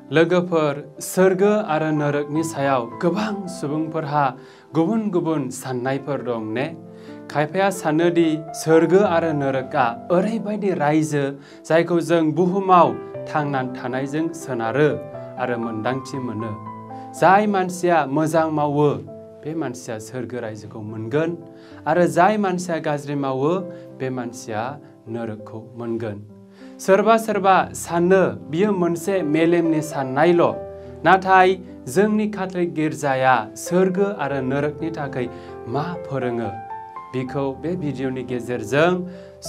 लोगोफोर, सोरगो आरो नरकनि सायाव गोबां सुबुंफोरहा गुबुन गुबुन साननायफोर दं ने? खायफाया सानोदि सोरगो आरो नरकआ ओरैबायदि रायजो जायखौ जों बुहुमाव थांनानै थानायजों सोनारो आरो मोन्दांथि मोनो। जाय मानसिया मोजां मावो बे मानसिया सोरगो रायजोखौ मोनगोन आरो जाय मानसिया गाज्रि मावो बे मानसिया नरकखौ मोनगोन। सोरबा सोरबा सानो बियो मोनसे मेलेमनि साननायल', नाथाय जोंनि काथलिक गिर्जाया सोरगो आरो नरकनि थाखाय मा फोरोङो बेखौ बे भिडिअनि गेजेरजों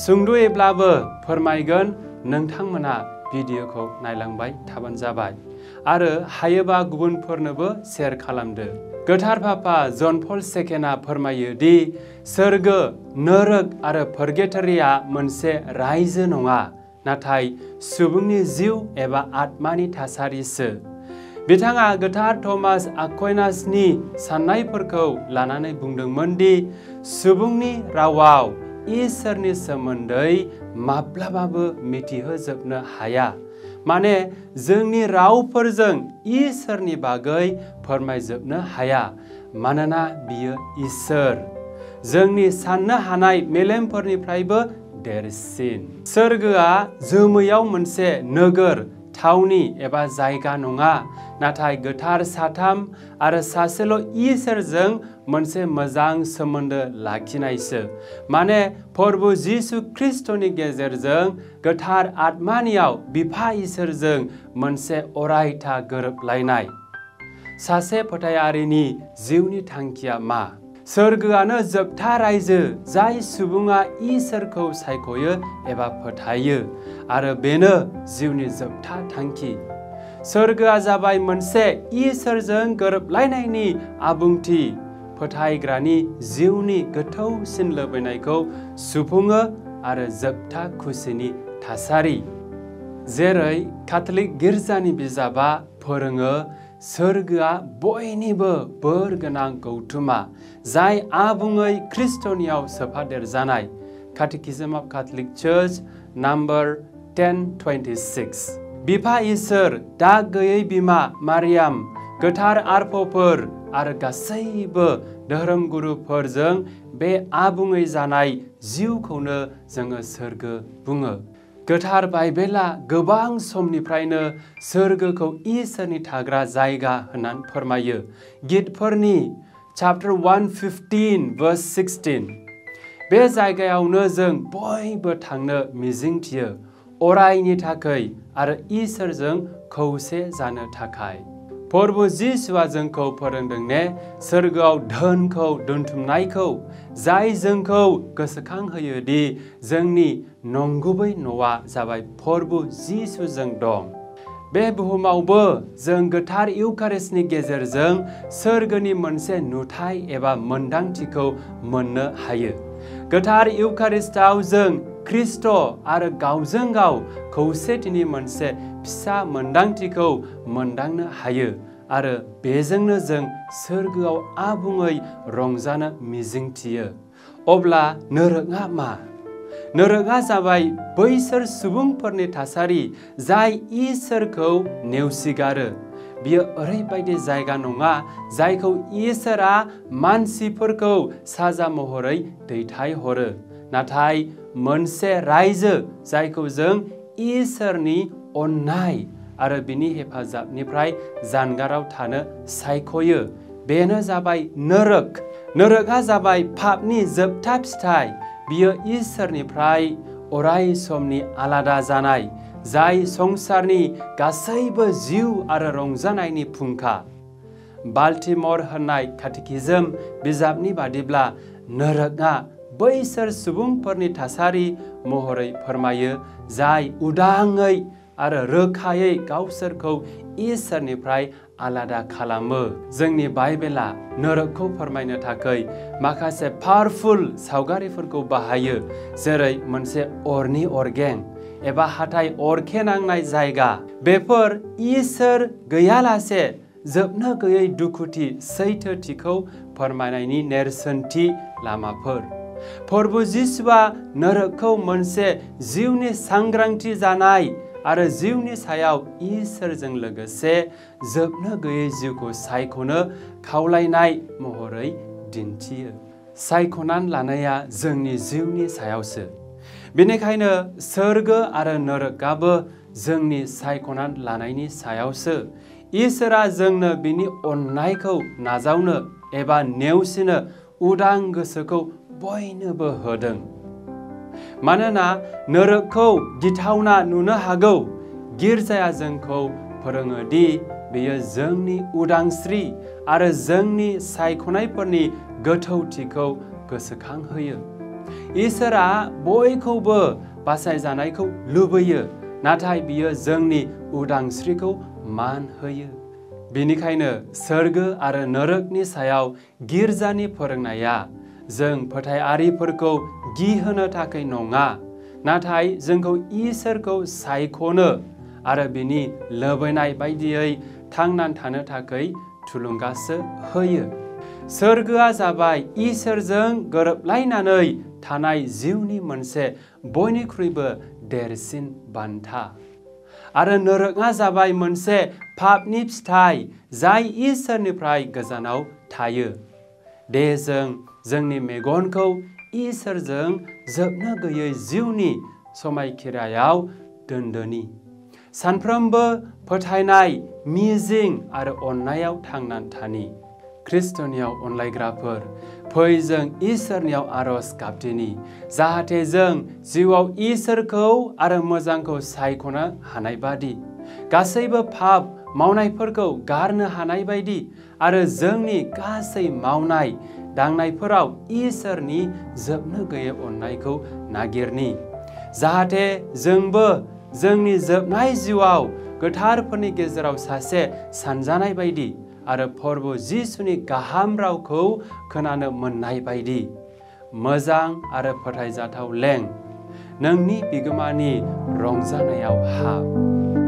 सुंद'यैब्लाबो फोरमायगोन। नोंथांमोना भिडिअखौ नायलांबाय थाबानो जाबाय आरो हायोबा गुबुनफोरनोबो शेयार खालामदो। गोथार पापा जन पल सेकेन्डआ फोरमायो दि सोरगो, नरक आरो पर्गेटरिया मोनसे रायजो नङा, नाथाय सुबुंनि जिउ एबा आत्मानि थासारिसो। बिथाङा गोथार थमास आक्विनासनि साननायफोरखौ लानानै बुंदोंमोन दि सुबुंनि रावाव इसोरनि सोमोन्दै माब्लाबाबो मिथिहोजोबनो हाया। माने जोंनि रावफोरजों इसोरनि बागै फोरमायजोबनो हाया, मानोना बियो इसोर, जोंनि साननो हानाय मेलेमफोरनिफ्रायबो देरसिन। सोरगोआ जोमैयाव मोनसे नोगोर, थावनि एबा जायगा नङा, नाथाय गोथार साथाम आरो सासेल' इसोरजों मोनसे मोजां सोमोन्दो लाखिनायसो। माने प्रभु जिसु ख्रिस्ट'नि गेजेरजों गोथार आत्मानियाव बिफा इसोरजों मोनसे अरायथा गोरोबलायनाय। सासे फोथायारिनि जिउनि थांखिया मा? सोरगोआनो जोबथा रायजो जाय सुबुङा इसोरखौ सायख'यो एबा फोथायो, आरो बेनो जिउनि जोबथा थांखि। सोरगोआ जाबाय मोनसे इसोरजों गोरोबलायनायनि आबुंथि, फोथायग्रानि जिउनि गोथौसिन लुबैनायखौ सुफुङो आरो जोबथा खुसिनि थासारि। जेरै काथलिक गिर्जानि बिजाबा फोरोङो, सोरगोआ बयनिबो बोर गोनां गौथुमा जाय आबुङै ख्रिस्ट'नियाव सोफादेरजानाय। काटेकिज्म अफ काथलिक चार्च नम्बर 1026। बिफा इसोर, दाग गैयै बिमा मारियाम, गोथार आरफफोर आरो गासैबो धोरोमगुरुफोरजों बे आबुङै जानाय जिउखौनो जोङो सोरगो बुङो। गोथार बाइबेला गोबां समनिफ्रायनो सोरगोखौ इसोरनि थाग्रा जायगा होननानै फोरमायो। गितफोरनि चैप्टार 115 verse 16। बे जायगायावनो जों बयबो थांनो मिजिंथियो, अरायनि थाखाय आरो इसोरजों खौसे जानो थाखाय। प्रभु जिसुआ जोंखौ फोरोंदों ने, सोरगोआव धोनखौ दोनथुमनायखौ, जाय जोंखौ गोसोखांहोयो दि जोंनि नंगुबै न'आ जाबाय प्रभु जिसुजों दं। बे बुहुमावबो जों गोथार इउकारिस्टनि गेजेरजों सोरगोनि मोनसे नुथाय एबा मोनदांथिखौ मोननो हायो। गोथार इउकारिस्टआव जों ख्रिस्ट' आरो गावजों गाव खौसेथिनि मोनसे फिसा मोनदांथिखौ मोनदांनो हायो आरो बेजोंनो जों सोरगोआव आबुङै रंजानो मिजिंथियो। अब्ला नरकआ मा? नरकआ जाबाय बैसोर सुबुंफोरनि थासारि जाय इसोरखौ नेवसिगारो। बियो ओरैबायदि जायगा नङा जायखौ इसोरा मानसिफोरखौ साजा महरै दैथायहरो, नाथाय मोनसे रायजो जायखौ जों इसोरनि अननाय आरो बिनि हेफाजाबनिफ्राय जानगाराव थानो सायख'यो। बेनो जाबाय नरक। नरकआ जाबाय पापनि जोबथा फिथाइ। बियो इसोरनिफ्राय अराय समनि आलादा जानाय, जाय संसारनि गासैबो जिउ आरो रंजानायनि फुंखा। बाल्टिम'र होननाय काटेकिज्म बिजाबनि बादिब्ला नरकआ बैसोर सुबुंफोरनि थासारि महरै फोरमायो जाय उदाङै आरो रोखायै गावसोरखौ इसोरनिफ्राय आलादा खालामो। जोंनि बाइबेला नरकखौ फोरमायनो थाखाय माखासे पावारफुल सावगारिफोरखौ बाहायो, जेरै मोनसे अरनि अरगें एबा हाथाय अरखेनांनाय जायगा। बेफोर इसोर गैयालासे जोबनो गैयै दुखुथि सैथोथिखौ फोरमायनायनि नेरसोनथि लामाफोर। प्रभु जिसुआ नरकखौ मोनसे जिउनि सांग्रांथि जानाय आरो जिउनि सायाव इसोरजों लोगोसे जोबनो गैयै जिउखौ सायख'नो खावलायनाय महरै दिन्थियो। सायख'नानै लानाया जोंनि जिउनि सायावसो। बेनिखायनो सोरगो आरो नरकाबो जोंनि सायख'नानै लानायनि सायावसो। इसोरा जोंनो बिनि अननायखौ नाजावनो एबा नेवसिनो उदां गोसोखौ बयनोबो होदों। मानोना नरकखौ गिथावना नुनो हागौ, गिर्जाया जोंखौ फोरोङो दि बेयो जोंनि उदांस्रि आरो जोंनि सायख'नायफोरनि गोथौथिखौ गोसोखांहोयो। इसोरा बयखौबो बासायजानायखौ लुबैयो, नाथाय बियो जोंनि उदांस्रिखौ मान होयो। बेनिखायनो सोरगो आरो नरकनि सायाव गिर्जानि फोरोंनाया जों फोथायारिफोरखौ गिहोनो थाखाय नङा, नाथाय जोंखौ इसोरखौ सायख'नो आरो बिनि लुबैनाय बायदियै थांनानै थानो थाखाय थुलुंगासो होयो। सोरगोआ जाबाय इसोरजों गोरोबलायनानै थानाय जिउनि मोनसे बयनिख्रुइबो देरसिन बान्था। आरो नरकआ जाबाय मोनसे पापनि फिथाइ जाय इसोरनिफ्राय गोजानाव थायो। दे जों जोंनि मेगनखौ इसोरजों जोबनो गैयै जिउनि समायखिरायाव दोनदोनि। सानफ्रोमबो फोथायनाय, मिजिं आरो अननायाव थांनानै थानि। ख्रिस्ट'नियाव अनलायग्राफोर, फै जों इसोरनियाव आरज गाबदिनि, जाहाथे जों जिउआव इसोरखौ आरो मोजांखौ सायख'नो हानाय बादि, गासैबो पाप मावनायफोरखौ गारनो हानाय बायदि आरो जोंनि गासै मावनाय दांनायफोराव इसोरनि जोबनो गैयै अननायखौ नागिरनि, जाहाथे जोंबो जोंनि जोबनाय जिउआव गोथारफोरनि गेजेराव सासे सानजानाय बायदि आरो प्रभु जिसुनि गाहाम रावखौ खोनानो मोननाय बायदि मोजां आरो फोथायजाथाव लें, नोंनि बिगोमानि रंजानायाव हाब।